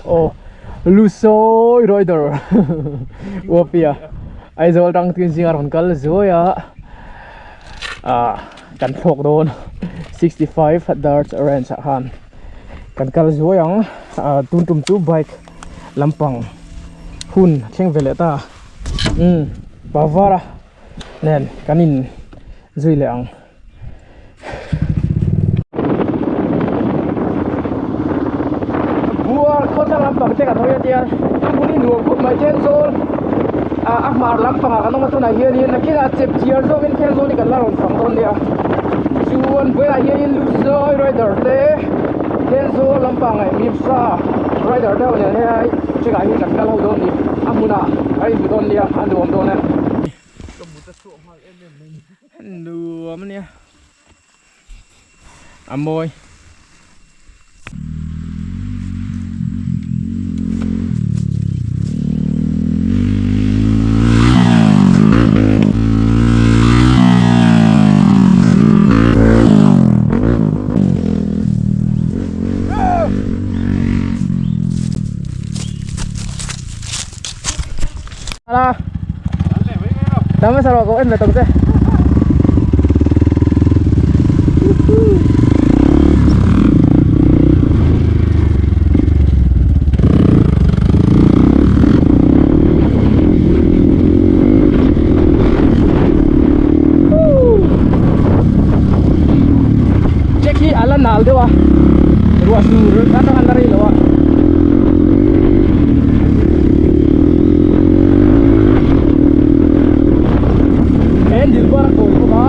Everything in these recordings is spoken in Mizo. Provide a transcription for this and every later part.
Aw Lusoi Rider Uapia Aizawl tang tin zinga rawn kal zuai a ah kan thlawk dawn 65 Darts Ranch ah khan kan kal zuai ang ah tun tum chu bike lampang hun thleng ve leh ta umm Pavara nen kan in zui leh ang. Buar khawtlang lampang te kan hawi a tia a hmun hi nuam khawp mai Thenzawl ah a hmar lampangah kan awm a tunah hianin nakinah chep chiar zawkin Thenzawl hi kan la rawn fang dawn nia chuan vawilah hianin Lusoi rider te Thenzawl lampang leh Mipsa rider te ho nen helai track ah hian kan kal ho dawn ni a hmunah a inhmu dawn nia a nuam dawn e. Nuam ania a mawi. Tama sa ko en betong se. Check hi ala nal deuh a ruah sur atang an la rei lo a. Handle bar a kawi bawk a.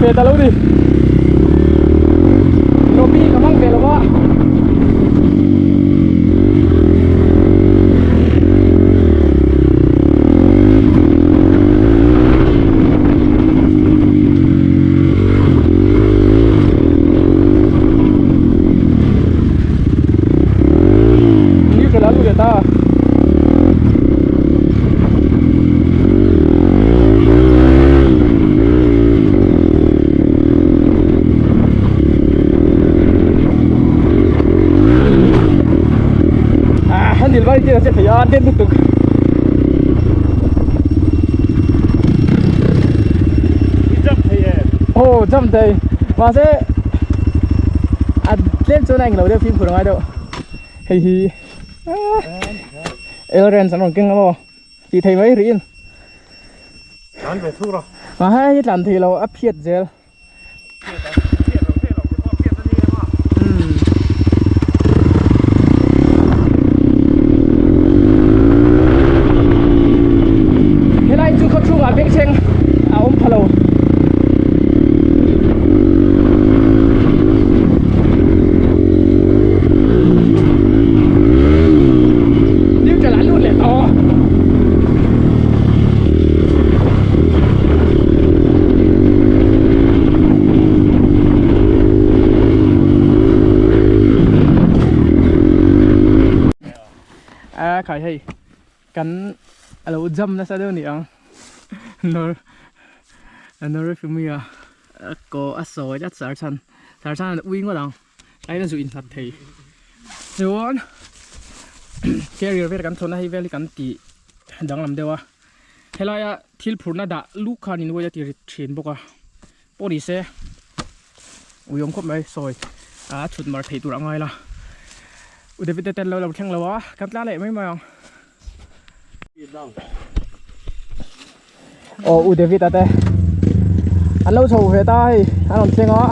Ve ta lo ni Lobby ka hmang ve lo a Như cái lá luôn ta. À, hắn đi bay kia sẽ phải ăn đến tục. Ồ, jump thei. Mà sẽ à tlem chuan a englo deuh fimkhur a ngai deuh. Hei hi Elrens an rawn keng emaw tih thei mai rih in. Tlan ve thung rawh. Mah hei hi tlan thei lo a phiat zel. Helai chu khaw chhungah bengchheng a awm pha lo. Neutral an lut leh tawh. A khai hei kan alo jam nasa deuh ni ang nor nor fimia ko a sawi tlat sar chhan sar chhan an ui ngawt ang tlaiin a zu inhlat thei chuan carrier vel kan thawn a hei vel hi kan tih danglam deuh a helaia thil phurna dah luk khan in uai a ti rit thin bawk a pawh ni se uiawm khawp mai sawi a chhut mar theih tur a ngai la u David te ten lo lo thleng lo a kan tla leh mai mai ang. Aw u David a te an lo chho ve ta hei an rawn thleng a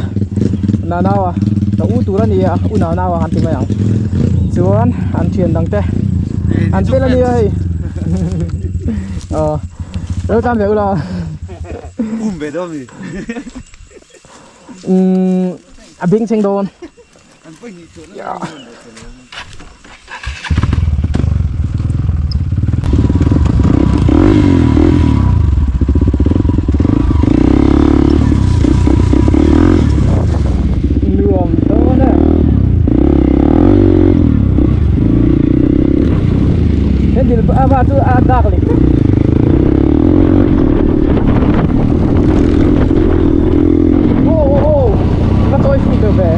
nanau a ka u tur a ni a u nanau a han ti mai ang chuan an thian dang te an fel a nia hei aw lo tlan ve ula um ve dawn mi umm a beng chheng dawn. Nuam dawn e. He dil a va chu a dak leh tlat. Aw aw aw ka chawi fuh deuh ve.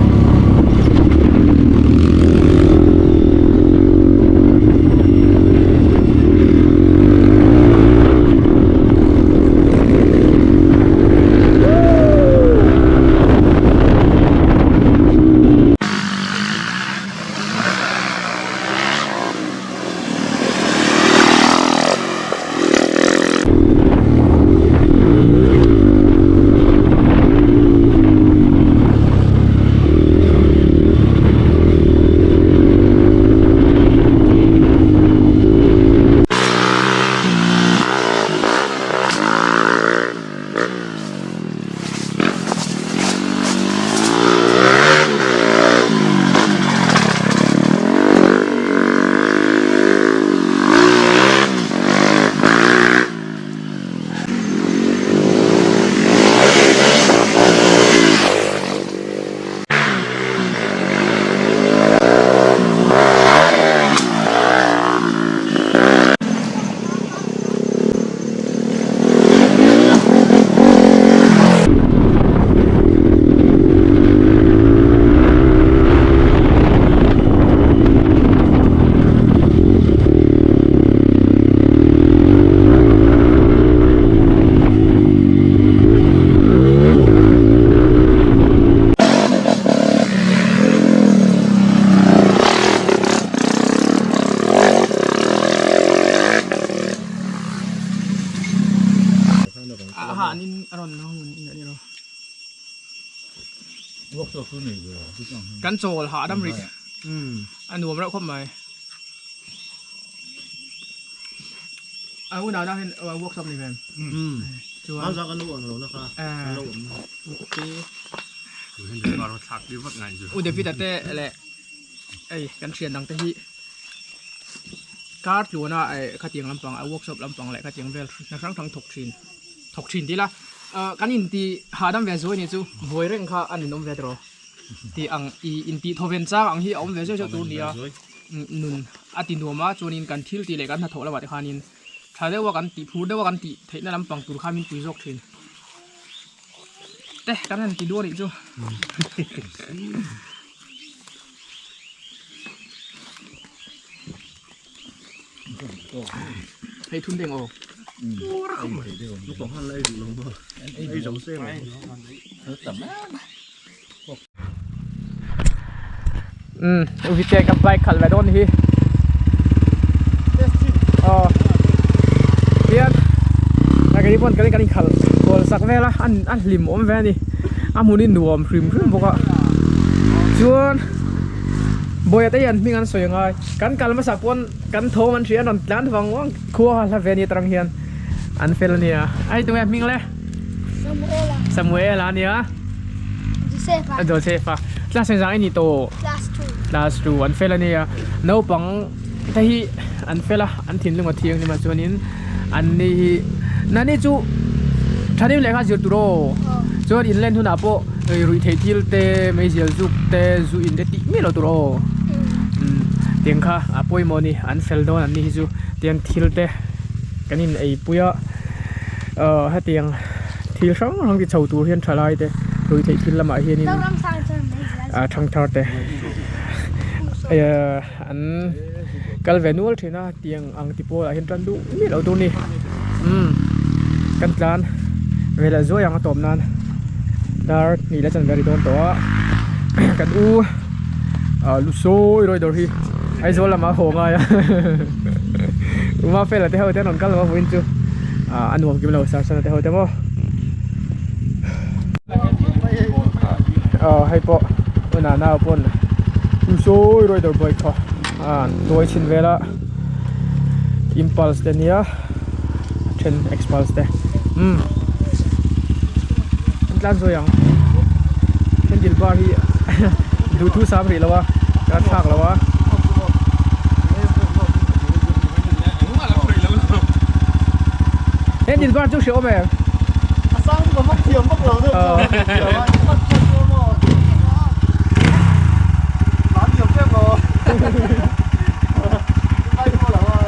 Kan chawl hahdam rih a nuam reuh khawp mai. A hunah lah hian workshop ni ve chuan U David-a te leh hei kan thian dang te hi car tluana khatiang lampang a workshop lampang leh khatiang vel hna hrang hrang thawk thin thawk thin tih ila kan inti hahdam ve zuai ni chu buai reng kha a ninawm ve tawh tih ang ih intih thawven chang ang hi a awm ve zeuh zeuh tur a ni a nun a ti nuam a chuanin kan thil tih leh kan hnathawh lamah te khanin tha deuh a kan tih phur deuh a kan tih theihna lampang tur kha min pui zawk thin. Te kan han ti duh anih chu. Hei thun deng aw. Um Uvite ka bike khalh ve dawn hi. Aw hian a kei pawn kan inkhalh kual sak vel a a hlim awm ve a ni a hmun hi nuam hrim hrim bawk a chuan Bawia te hian hming an sawi angai kan kal hmasa pawn kan thawm an hria an rawn tlan vang vang khua hla ve a ni atarang hian an fel a nia a hei tunge hming le Samuela Samuela a nia Josefa Josefa class engzah nge ni tawh Class 2 Class 2 an fel a nia naupang te hi an fel a an thinlung a thianghlim a chuanin an ni hi nani chu thahnem lehkha zir tur aw chuan in len hunah pawh ruih theih thil te meizial zuk te zu in te tih miah loh tur aw tiang kha a pawimawh a ni an fel dawn an ni hi chu tiang thil te kan in ei pui a ahh hetiang thil hrang hrang ti chho tur hian thalai te ruih theih thil lamah hianin thangthar te ehh. An kal ve nual thin a tiang ang ti pawlah hian tan duh miah loh tur a ni umm kan tlan ve leh zuai ang a tawp nan dar hnih leh chanve a ri dawn tawh a kan u ah lu sawi rawi dawr hi Aizawl lamah a haw ngai a Uma fela te ho te an rawn kal lo a vawiin chu ah a nuam kim lo Sarsana te ho te maw aw hei pawh hunah nau pawn u sawi rawi dawr bike kha a an tuai chhin vel a impulse te nia a then expulse te umm an tlan zui ang then dil bar hi. Duhthu sam rih lo a, ka thlak lo a. He dil bar chu hre awm em? A sang chu ka vak thiam vak lo deuh chuan ka thiam a, i vak thiam chu maw? Tlan thiam em lo. Vai pawh lo a.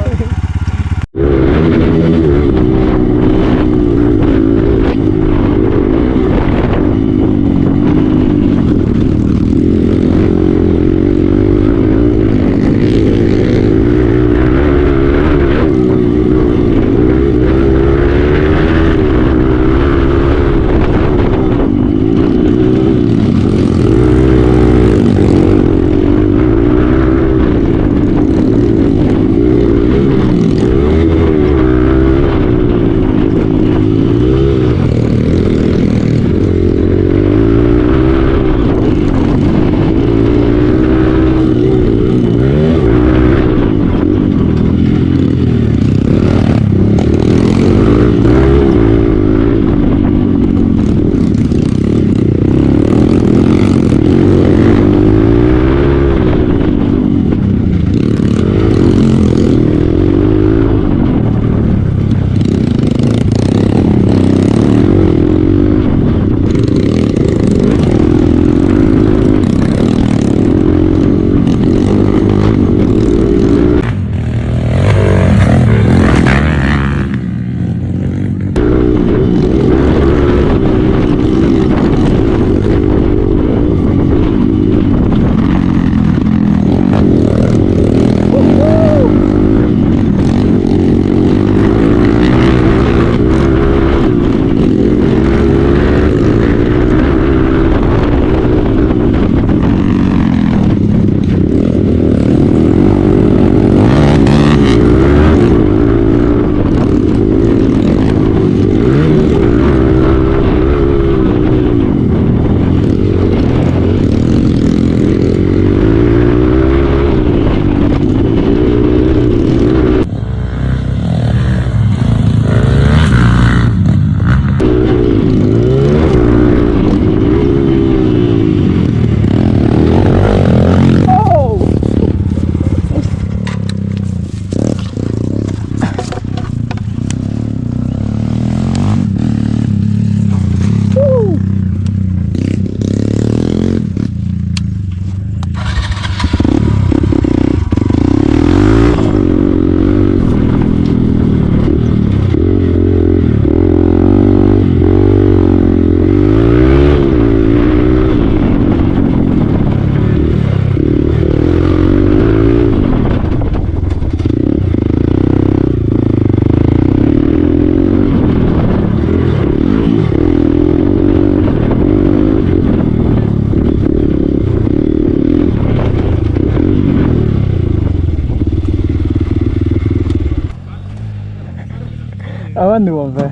A va nuam ve.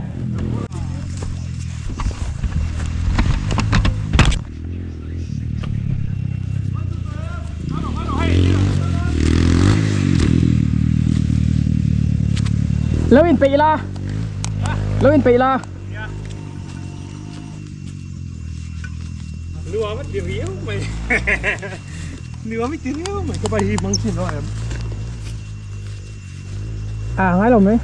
Lo in peih la. Lo in peih la. Nuam a ti riau mai. Nuam i ti riau mai. Ka pai hi hmang chin lo em. À ngai lo mai.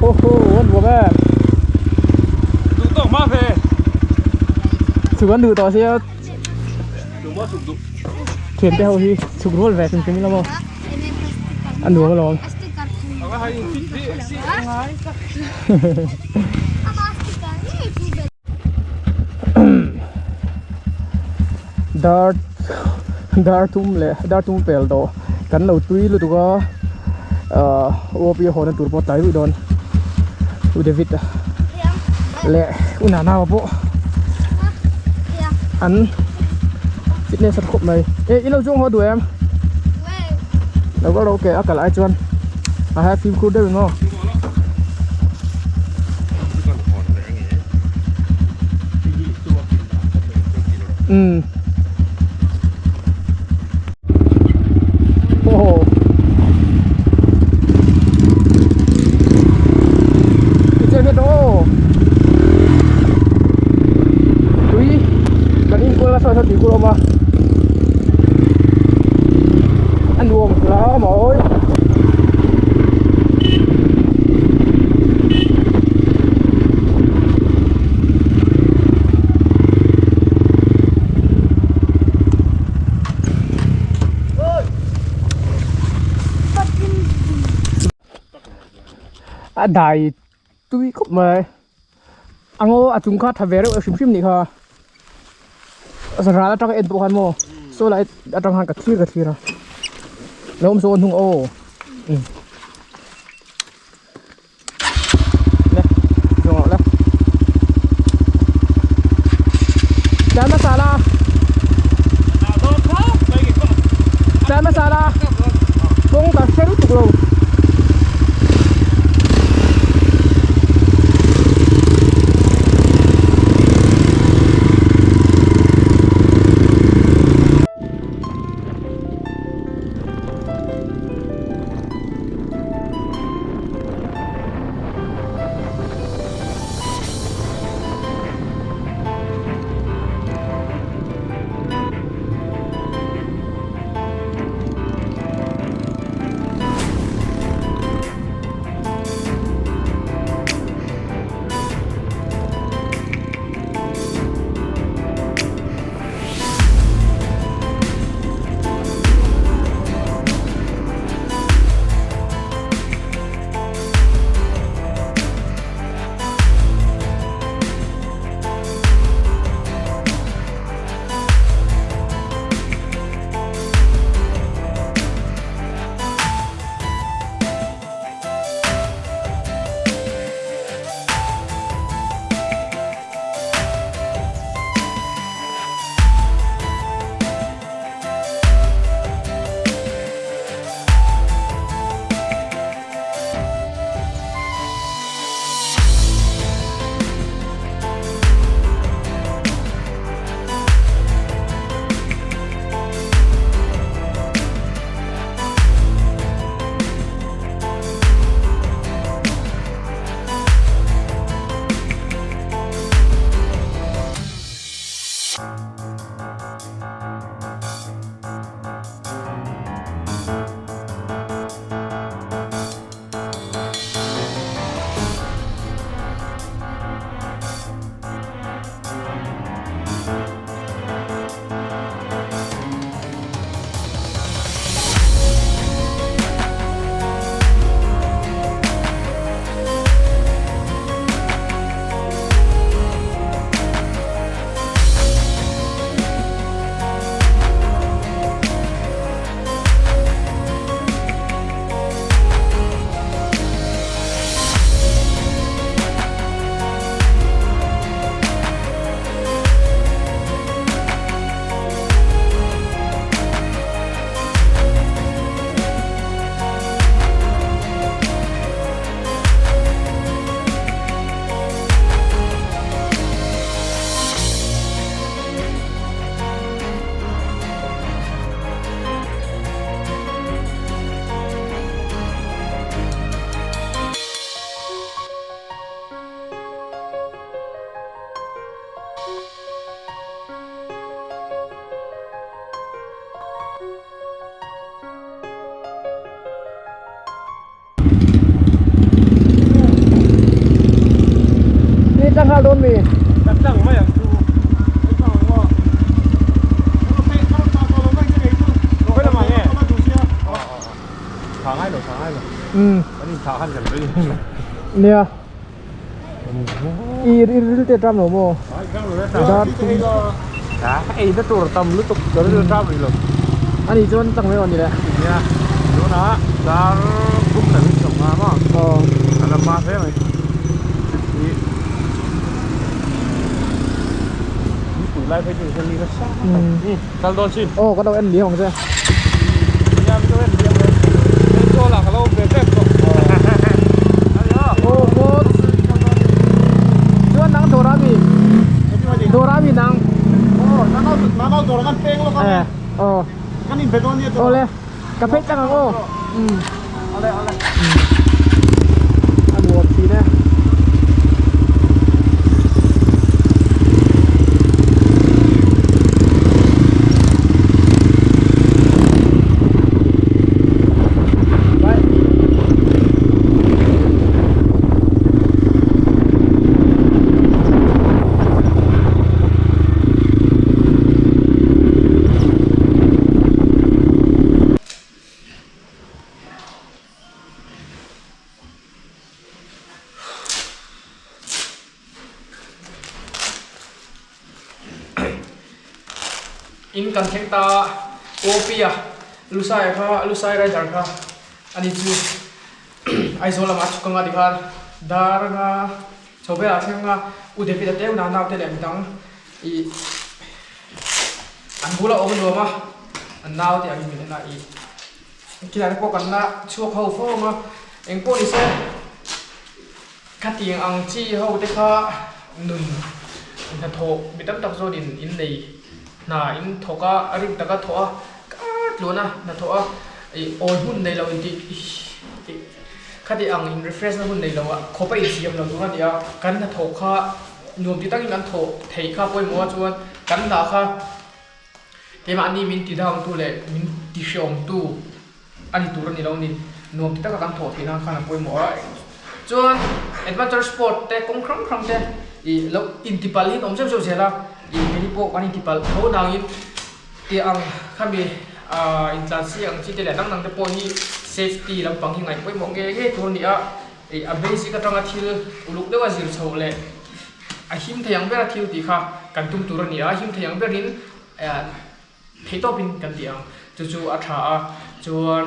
Ho ho an nuam em. Duh tawk hma ve. Chhuk an duh tawh sia. Thian te ho hi chhuk rual ve hrim hrim ila maw. A nuam alawm. Dar dar thum leh dar thum pel tawh kan lo tui lutuk a ahh uap hi a hawn na tur pawh a tlai ruih dawn u David a leh u Nana pawh an fitness a tha khawp mai e i lo chuang haw duh em lo kal rawh ke a kal ai chuan a ha fimkhur deuh in aw. Umm. Oh. Chơi hết đó. Tui kan in kual a sawi saw tui kual awm a. A nuam hla mawi. A dai tui khawp mai a ngaw a chung kha tha ve reuh hrim hrim nih kha ral atanga en pawh khan maw saw lai atang khan ka thlir ka thlir a lo awm sawn hnung aw um le zawng loh le tlan hmasa la tlan hmasa la kawng ka hre lutuk lo. dawn mi? Kan tlang mai ang chu. Kan tlang ang maw? Khawi lamah nge? Tha ngai lo, tha ngai lo. Umm. Kan in thah khan kan rei em mai. Nia. I i ril te ṭam lo maw? Dar thum. Ei na tur tam lutuk ka ril ṭam rih lo. Ani chuan tlang mai aw ni le. Nia. Tunah dar thum leh min sawm nga maw? Aw. A la hma hle mai. Nipui lai phei chu hian ni nasa mai. Kal dawn chin. Aw ka lo en liam ang che. Nia min lo en liam ang. Aizawl ah ka lo awm ve tep tawh. Aw maw. Chuan nang dawr ah mi? Dawr ah mi nang? Aw nanau dawr ah kan peng lawk ang e. Aw. Kan inbe dawn nia Awle. Ka phei tlang ang aw. Umm. Awle awle. A nuam thin e. Bye. In kan thleng ta Opia Lusai kha Lusai rider kha ani chu Aizawl lamah a chhuk anga tikhan dar anga chho velah thleng anga U David a teu na naute leh midang ih an bula awm nuam a an naute ang in min en a ih khilai te pawh kan la chhuak ho fo ang a engpawh ni se khatiang ang chi ho te kha nun hnathawh mi tam tak zawnin in nei hna in thawk a a rim taka thawh a kar tluan a hnathawh a ih awi hun nei lo intih ih khati ang in refresh na hun nei lo a khawp a insiam lo tur a ni a kan hnathawh kha nuam ti takin kan thawh theih kha pawimawh a chuan kan hnah kha keimahni min ti down tu leh min ti hreawm tu a ni tur a ni lo ni nuam ti taka kan thawh theih nan khan a pawimawh a chuan adventure sport te kawng hrang hrang te ih lo intipalh hi an awm zeuh zeuh zel a ih keini pawh kan intipalh tho nangin tih ang khami ah intlansi ang chi te leh dang dang te pawh hi safety lampang hi ngaih pawimawh ngei ngei tur a ni a ih a basic atanga thil uluk deuha zir chhoh leh a him thei ang bera thil tih kha kan tum tur a ni a him thei ang berin theih tawpin kan ti ang chu chu a tha a chuan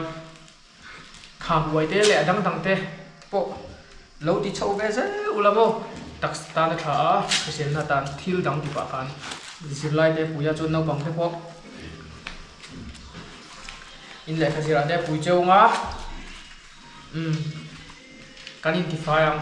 kham uai te leh a dang dang te pawh lo ti chhoh ve zel ula maw taksa tan a tha a hriselna tan thil dang ti pah khan zirlai te puia chuan naupang te pawh in lehkha zirah te pui cheu ang a umm kan intifai ang.